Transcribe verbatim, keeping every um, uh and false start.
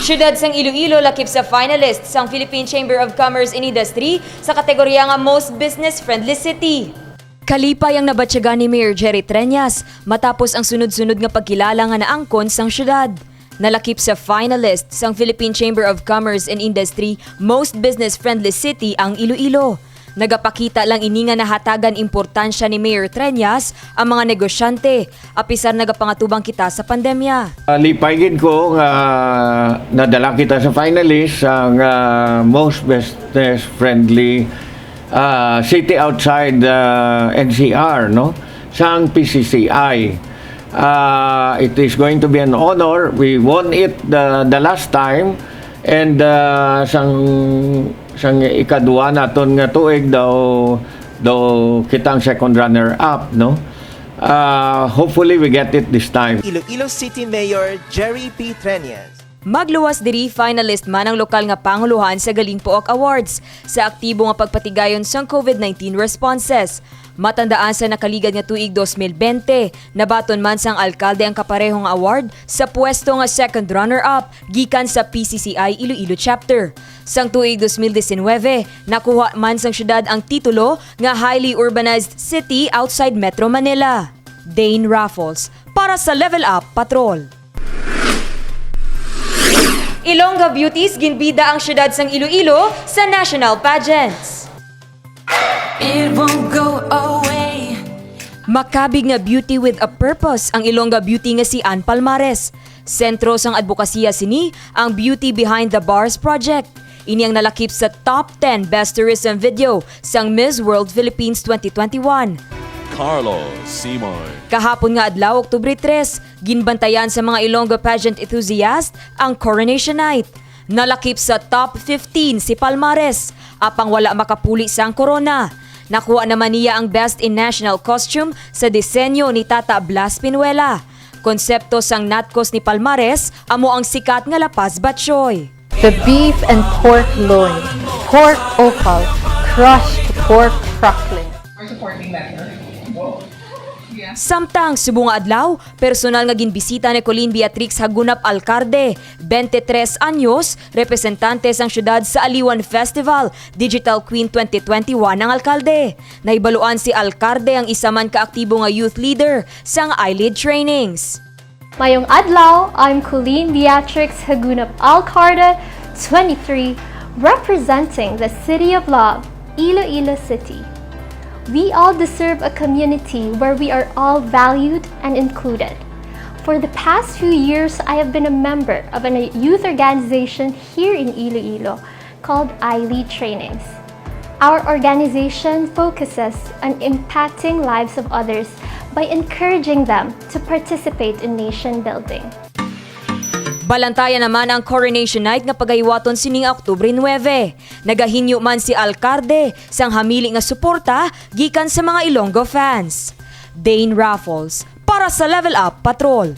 Siyudad sang Iloilo lakip sa finalist sang Philippine Chamber of Commerce and Industry sa kategorya nga Most Business Friendly City. Kalipay ang nabatyagan ni Mayor Jerry Treñas matapos ang sunod-sunod nga pagkilala nga naangkon sang siyudad. Nalakip sa finalist sang Philippine Chamber of Commerce and Industry Most Business Friendly City ang Iloilo. Nagapakita lang ini nga nahatagan importansya ni Mayor Treñas ang mga negosyante, apisar nagapangatubang kita sa pandemya. Ah, lipay gid ko nga nadala kita sa finalist sang, ah, most business friendly, ah, city outside, ah, N C R, no? Sang P C C I. Ah, it is going to be an honor. We won it the, the last time, and, ah, sang, sang ikadua naton nga tuig daw, daw kita ang second runner-up, no? Ah, hopefully we get it this time. Iloilo City Mayor Jerry P. Treñas. Magluwas diri, finalist man ang lokal nga panguluhan sa Galing Pook Awards sa aktibo nga pagpatigayon sang COVID nineteen responses. Matandaan sa nakaligad nga tuig dos mil bente, nabaton man sang alkalde ang kapareho nga award sa pwesto nga second runner-up gikan sa P C C I Iloilo Chapter. Sang tuig dos mil disinwebe, nakuha man sang syudad ang titulo nga Highly Urbanized City Outside Metro Manila. Dane Raffles, para sa Level Up Patrol. Ilongga Beauties ginbida ang siyudad sang Iloilo sa national pageants. It won't go away. Makabig nga beauty with a purpose ang Ilongga Beauty nga si Ann Palmares. Sentro sang adbokasiya sini ang Beauty Behind the Bars Project. Ini ang nalakip sa top ten Best Tourism Video sang Miss World Philippines twenty twenty-one. Carlos Simoy. Kahapon nga adlaw, Oktubre tres, ginbantayan sa mga Ilonggo pageant enthusiast ang Coronation Night. Nalakip sa top fifteen si Palmares, apang wala makapuli sang korona. Nakuha naman niya ang Best in National Costume sa disenyo ni Tata Blas Pinuela. Konsepto sang natkos ni Palmares amo ang sikat nga La Paz Batchoy. The beef and pork loin, pork offal, crushed pork crackling. Samtang subong nga adlaw, personal nga ginbisita ni Colleen Beatrix Hagunap Alcarde, twenty-three anyos, representante sang siyudad sa Aliwan Festival, Digital Queen twenty twenty-one ang alkalde. Nahibaluan si Alcarde ang isa man ka aktibo nga youth leader sang eyelid trainings. Mayong adlaw, I'm Colleen Beatrix Hagunap Alcarde, twenty-three, representing the City of Love, Iloilo City. We all deserve a community where we are all valued and included. For the past few years, I have been a member of a youth organization here in Iloilo called Eyelid Trainings. Our organization focuses on impacting lives of others by encouraging them to participate in nation building. Balantayan naman ang Coronation Night nga pagahiwaton sining Oktubre nuebe. Nagahinyo man si alkalde sang hamili nga suporta gikan sa mga Ilonggo fans. Dane Raffles, para sa Level Up Patrol.